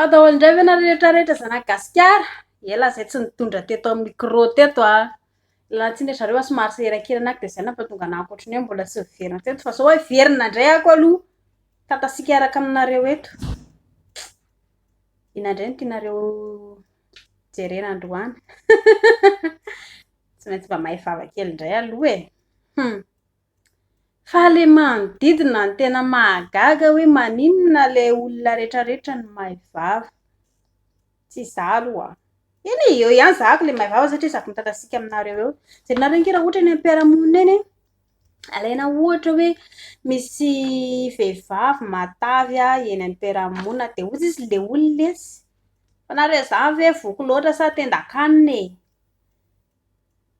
Ao daholo indray ve nareo rehetra rehetra zanak'i Gasikara? Ela izay tsy nitondra teto amin'ny micro teto a. Ialana tsiny ry zareo fa somary sahirankirana aho dia izay nampatonga anah ankoatry ny hoe mbola tsy niverina teto fa sao hiverina indray aho koa aloha. Tatasika hiaraka aminareo eto. Inona indray no tianareo jerena androany? Tsy maintsy mba mahay vava kely indray aloha e. Hum. Fa le manodidina no tena mahagaga hoe maninona le olona rehetrarehetra no mahay vava. Tsy izaho aloha an. Eny e, eo ihany zahako le mahay vava satria zahako mitatasiaka aminareo eo. Jerenareo ange raha ohatra eny amin'ny mpiara-monina eny e, alaina ohatra hoe misy vehivavy matavy eny amin'ny mpiara-monina dia hoy izy le olona lesy, fa nareo izany ve voky loatra sa tendan-kanina e?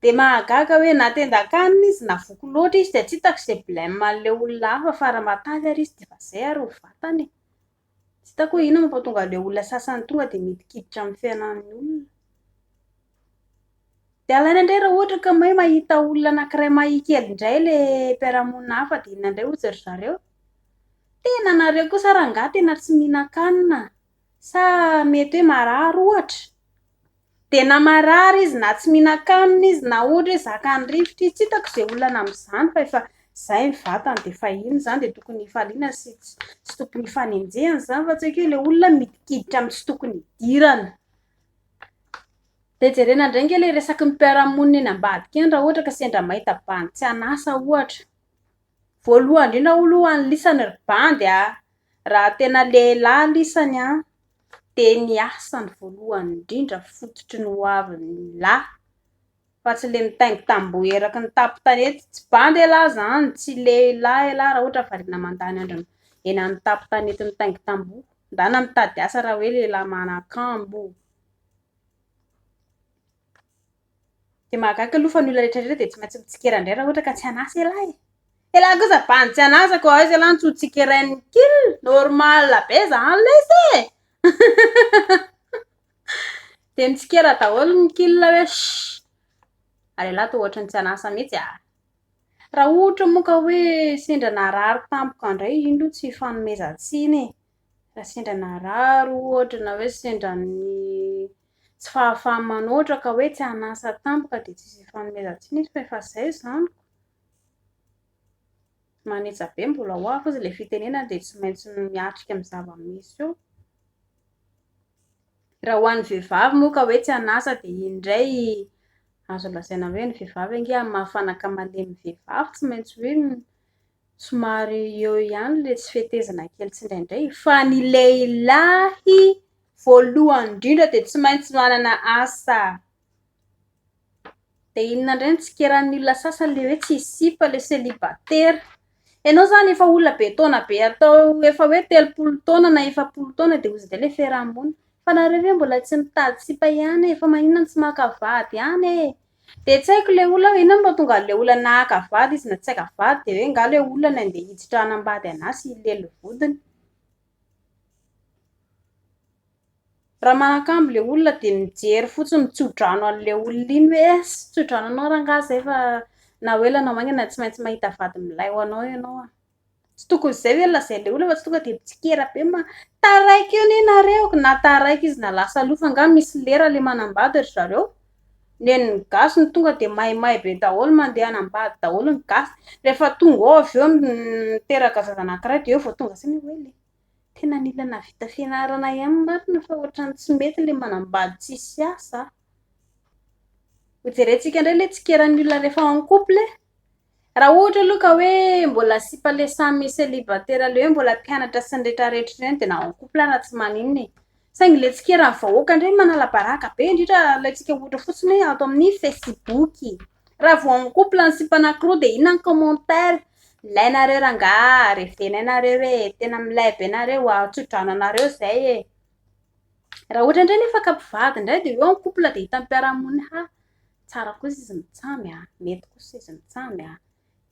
Dia mahagaga hoe na tendan-kanina izy na voky loatra izy dia tsy hitako izay blème an'ilay olona hafa fa raha matavy ary izy dia efa izay ary ny vatany e. Tsy hitako hoe inona no mampatonga an'ilay olona sasany tonga dia midikiditra amin'ny fiainan'ny olona. Dia alaina indray raha ohatra ka hoe mahita olona anankiray mahia kely indray ilay mpiara-monina hafa dia inona indray hozy ry zareo? Tena nareo kosa rangahy tena tsy mihinan-kanina sa mety hoe marary ohatra? Dia na marary izy na tsy mihinan-kanina izy na ohatra hoe zakan'ny rivotra izy, tsy hitako izay olana amin'izany fa efa izay ny vatany dia efa iny izany dia tokony hifaliana sy tsy tokony hifanenjehana izany fa tsy haiko hoe ilay olona midikiditra amin'ny tsy tokony hidirana. Dia jerena indray ange ilay resaky ny mpiara-monina eny ambadika eny raha ohatra ka sendra mahita bandy tsy an'asa ohatra. Voalohany indrindra aloha ny lisany ry bandy a! Raha tena lehilahy lisany an, dia ny asany voalohany indrindra fototry ny ho avin'ny lahy fa tsy ilay mitaingi-tamboho eraky ny tampon-tanety, tsy bandy elah izany, tsy lehilahy elah raha ohatra variana mandany andro eny amin'ny tampon-tanety mitaingi-tamboho, ndana mitady asa raha hoe lehilahy manan-kambo. Dia mahagaga aloha fa ny olona rehetra rehetra dia tsy maintsy mitsikera indray raha ohatra ka tsy an'asa ialahy e. Ialahy kosa bandy tsy an'asa koa aiza ialahy no tsy ho tsikerain'ny kil? Normal be izany lesy e! Dia mitsikera daholo ny kil hoe shh! Ary ialahy toa ohatran'ny tsy an'asa mihitsy ah! Raha ohatra moa ka hoe sendra narary tampoka indray, iny aloha tsy ifanomezan-tsiny e. Raha sendra narary ohatra na hoe sendra ny tsy fahafaha-manoatra ka hoe tsy hanasa tampoka dia tsisy ifanomezan-tsiny izy fa efa izay izany ko. Manetsa be mbola ho avy hozy ilay fitenenana dia tsy maintsy miatrika amin'ny zava-misy eo. Raha ho an'ny vehivavy moa ka hoe tsy hanasa dia iny indray azo lazaina hoe ny vehivavy ange amin'ny maha fanaka malemy ny vehivavy tsy maintsy hoe somary eo ihany ilay tsy fetezana kely tsindraindray fa ny lehilahy voalohany indrindra dia tsy maintsy manana asa. Dia inona indray no tsikeran'ny olona sasany ilay hoe tsisy sipa, ilay selibatera. Ianao izany efa olona be taona be atao efa hoe 30 taona na 40 taona dia hozy indray ilay fiaraha-monina. Fa nareo ve mbola tsy mitady sipa ihany e? Fa maninona no tsy maka vady ihany e? Dia tsy haiko ilay olona hoe inona no mahatonga an'ilay olona na haka vady izy na tsy haka vady dia hoe angaha ilay olona no handeha hiditra hanambady an'ahy sy hilely vodiny. Raha manan-kambo ilay olona dia mijery fotsiny mitso-drano an'ilay olona iny hoe es, mitso-drano anao rangahy izay fa na ho ela na ho haingana tsy maintsy mahita vady milay ho anao ianao an. Tsy tokony izay ve no lazain'ilay olona fa tsy tonga dia mitsikera be ma- taraiky eo anie nareo, na taraiky izy na lasa aloha fa angaha misy lera ilay manambady ry zareo? Nen'ny gasy no tonga dia maimay be daholo mandeha hanambady daholo ny gasy. Rehefa tonga ao avy eo miteraka zaza anankiray dia eo vao tonga saina hoe le tena nila nahavita fianarana ihany marina fa ohatran'ny tsy mety ilay manambady tsisy asa. Hojerentsika indray ilay tsikeran'ny olona rehefa en couple e. Raha ohatra aloha ka hoe mbola sipa ilay samy célibataire ilay hoe mbola mpianatra sy ny rehetrarehetra ireny dia na en couple ary tsy maninona e. Saingy ilay tsikeran'ny vahoaka indray manala baraka be indrindra alaintsika ohatra fotsiny hoe ato amin'ny Facebook. Raha vao en couple ny sipa anankiroa dia inona ny commentaire? Milay nareo rangaha, revenay nareo e, tena milay be nareo a, tso-drano anareo izay e. Raha ohatra indray nefa ka mpivady indray dia eo en couple dia hitan'ny mpiara-monina ha, tsara kosa izy mitsamy a, mety kosa izy mitsamy a,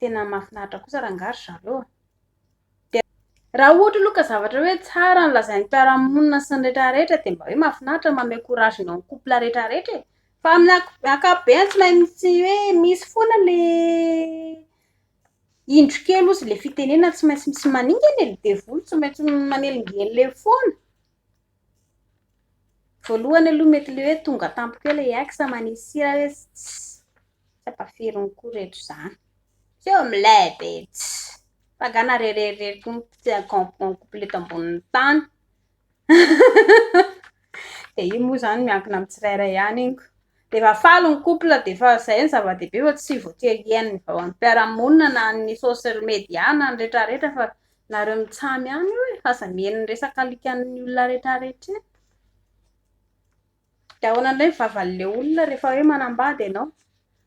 tena mahafinaritra kosa rangaha ry zareo a. Dia raha ohatra aloha ka zavatra hoe tsara no lazain'ny mpiara-monina sy ny rehetrarehetra dia mba hoe mahafinaritra manome courage ny en couple rehetrarehetra e. Fa amin'ny ankapobeny tsy maintsy hoe misy foana ilay indro kely hozy ilay fitenenana tsy maintsy misy maningana e, ny devoly tsy maintsy manelingelina eo foana. Voalohany aloha mety ilay hoe tonga tampoka eo ilay ex manisy sira hoe tss, tsy ampahafirin'ny koa ireto izany. Feo milay be tss, fa angaha nareo irery irery koa no en couple eto ambonin'ny tany? Dia io moa izany miankina amin'ny tsirairay ihany iny ko. Rehefa faly ny couple dia efa izay no zava-dehibe fa tsy voatery hihaino ny vaovaon'ny mpiara-monina na ny social media na ny rehetra rehetra fa nareo mitsam ihany io e! Aza mihaino ny resaka alikan'ny olona rehetra rehetra eny. Dia ahoana indray ny vavan'ilay olona rehefa hoe manambady ianao?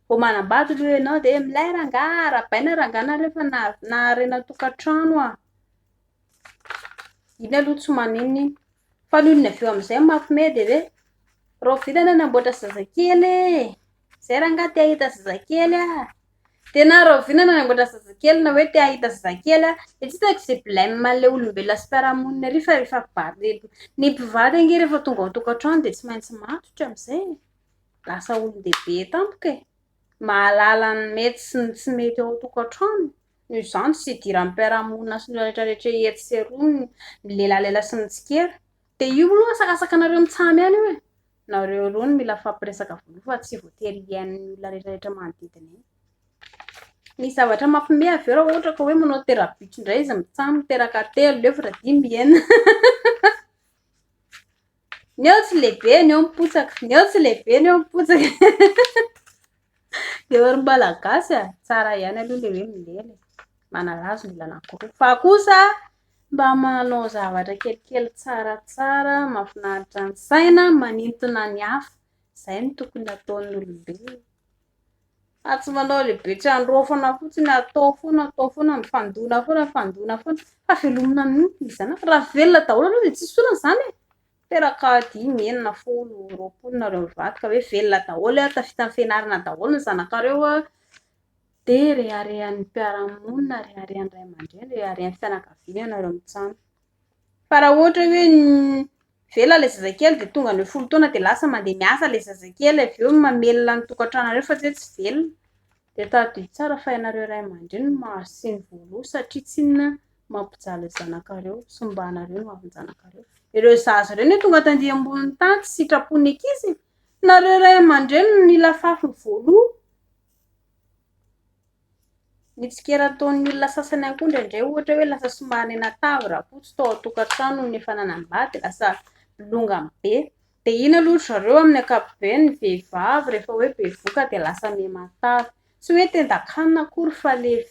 Vao manambady aloha ianao dia milay rangahy, arahabaina rangahy nareo fa naharena tokantrano ah! Iny aloha tsy maninona iny. Fa ny olona avy eo amin'izay mampiomehy dia hoe rahoviana ianao hanamboatra zazakely e? Izay rangahy te hahita zazakely aho. Dia na rahoviana ianao hanamboatra zazakely na hoe te hahita zazakely aho, dia tsy hitako izay blème an'ilay olombelona sy mpiara-monina ery fa rehefa mpivady, ny mpivady ange rehefa tonga ao an-tokantrano dia tsy maintsy matotra amin'izay e. Lasa olon-dehibe tampoka e. Mahalala ny mety sy ny tsy mety ao an-tokantrano. Noho izany tsy idiran'ny mpiara-monina sy ny olona rehetra rehetra etsy sy eroa ny milelalela sy ny tsikera. Dia io aloha asakasaka anareo mitsam ihany io e! Nareo roa no mila mifampiresaka voalohany fa tsy voatery hihaino ny olona rehetra rehetra manodidina eny. Ny zavatra mampiomehy avy eo raha ohatra ka hoe manao tera-bitro indray izy mitsam, miteraka telo, efatra, dimy, enina. Ny eo tsy lehibe, ny eo mipotsaka. Ny eo tsy lehibe, ny eo mipotsaka. Dia ry Malagasy a, tsara ihany aloha ilay hoe milela e. Manalazo ny olona anankiroa. Fa kosa mba manao zavatra kelikely tsaratsara, mahafinaritra ny saina, manintona ny hafa. Izay no tokony hataon'ny olombelona. Fa tsy manao lehibe tsy andraofana fotsiny, atao foana, atao foana, mifandona foana, mifandona foana. Fa velomina amin'inona ny zanaka? Raha velona daholo aloha dia tsisy olana izany e! Teraka dimy, enina, folo, 20 nareo mivady ka hoe velona daholo, tafita amin'ny fianarana daholo ny zanakareo an, dia reharehan'ny mpiara-monina, reharehan'ny ray aman-dreny, reharehan'ny fianakaviana ianareo mitsam. Fa raha ohatra hoe velona ilay zazakely dia tonga any amin'ny folo taona dia lasa mandeha miasa ilay zazakely avy eo mamelona ny tokantranonareo fa tsy hoe tsy velona. Dia tadidio tsara fa ianareo ray aman-dreny no mahazo tsiny voalohany satria tsinona mampijaly ny zanakareo, simbanareo ny hoavin-janakareo. Ireo zaza ireo anie tonga taty ambonin'ny tany tsy sitrapon'ny ankizy e! Nareo ray aman-dreny no nila fafiny voalohany. Ny tsikera ataon'ny olona sasany ihany koa indraindray ohatra hoe lasa somary niha-natavy rafotsy tao an-tokantrano noho ny efa nanambady dia lasa bolongany be. Dia iny aloha ry zareo amin'ny ankapobeny ny vehivavy rehefa hoe bevohoka dia lasa miha-matavy. Tsy hoe tendan-kanina akory fa ilay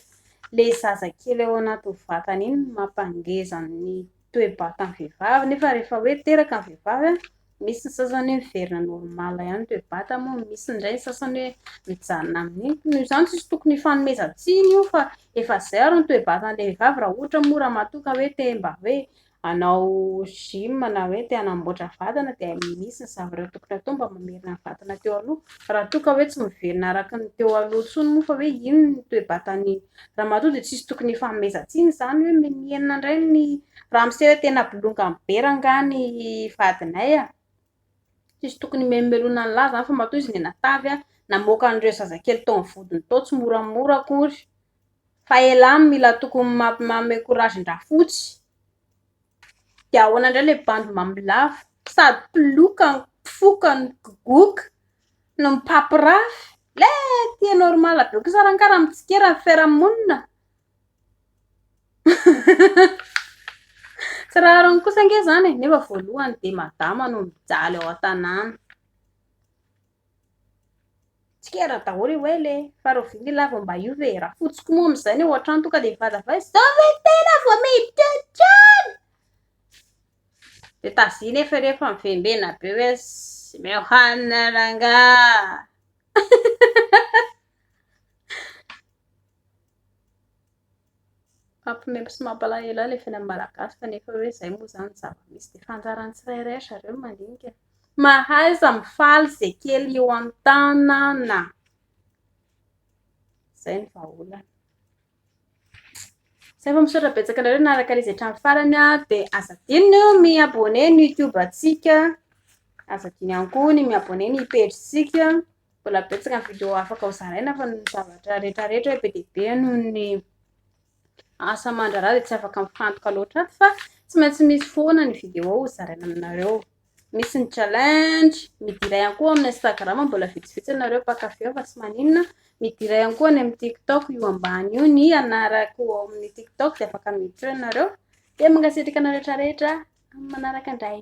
ilay zazakely ao anatin'ny vatana iny no mampangeza ny toe-batan'ny vehivavy nefa rehefa hoe teraka ny vehivavy an, misy ny sasany hoe miverina normal ihany ny toe-batany moa, misy indray ny sasany hoe mijanona amin'iny. Noho izany tsisy tokony hifanomezan-tsiny io fa efa izay ary ny toe-batan'ilay vehivavy raha ohatra moa ramatoa ka hoe te mba hoe hanao gym na hoe te hanamboatra vatana dia misy ny zavatra tokony hatao mba mamerina ny vatana teo aloha. Raha toa ka hoe tsy miverina araka ny teo aloha intsony moa fa hoe iny ny toe-batan'ny ramatoa dia tsisy tokony hifanomezan-tsiny izany hoe mihenina indray ny raha miseho hoe tena bolongany be rangahy ny vadinay a! Tsisy tokony himelomelona an'lah izany fa matoa izy nianatavy a, namoaka an'ireo zazakely tao amin'ny vodiny tao tsy moramora akory. Fa elah no mila tokony manome courage an-dRafotsy. Dia ahoana indray ilay bandy mamolava? Sady mpiloka no mpifoka no mpigoka no mpampirafy. Le tia normal be kosa rangahy raha mitsikera ny fiarahamonina. Tsy rariny kosa ange izany e, nefa voalohany dia madama no mijaly ao an-tanàna. Tsikera daholo io ela e! Fa rahoviana ialahy vao mba hiova e? Rafotsy koa moa amin'izay ny ao an-trano tonga dia mivazavaza, izao ve tena vao miditra an-trano? Dia tazia nefa rehefa mivembena be hoe sy omeo hanina rangahy! Mampiomehy sy mampalahelo ahy ilay fiainan'ny Malagasy fa nefa hoe izay moa izany ny zava-misy dia efa anjaran'ny tsirairay ry zareo no mandinika. Mahaiza mifaly izay kely eo an-tanana. Izay no vahaolana. Izay vao misaotra betsaka anareo nanaraka ilay izy hatramin'ny farany dia aza adino ny mi-abonner ny youtube antsika. Aza adino ihany koa ny mi-abonner ny page-tsika. Mbola betsaka ny vidéo afaka ho zaraina fa ny zavatra rehetra rehetra hoe be dia be noho ny asa aman-draharaha dia tsy afaka mifantoka loatra ato fa tsy maintsy misy foana ny vidéo ho zaraina aminareo. Misy ny challenge, midira ihany koa amin'ny Instagram, mbola vitsivitsy ianareo mpankafy ao fa tsy maninona. Midira ihany koa any amin'ny TikTok, io ambany io ny anarako ao amin'ny TikTok dia afaka miditra eo ianareo. Dia mankasitraka anareo rehetra rehetra amin'ny manaraka indray.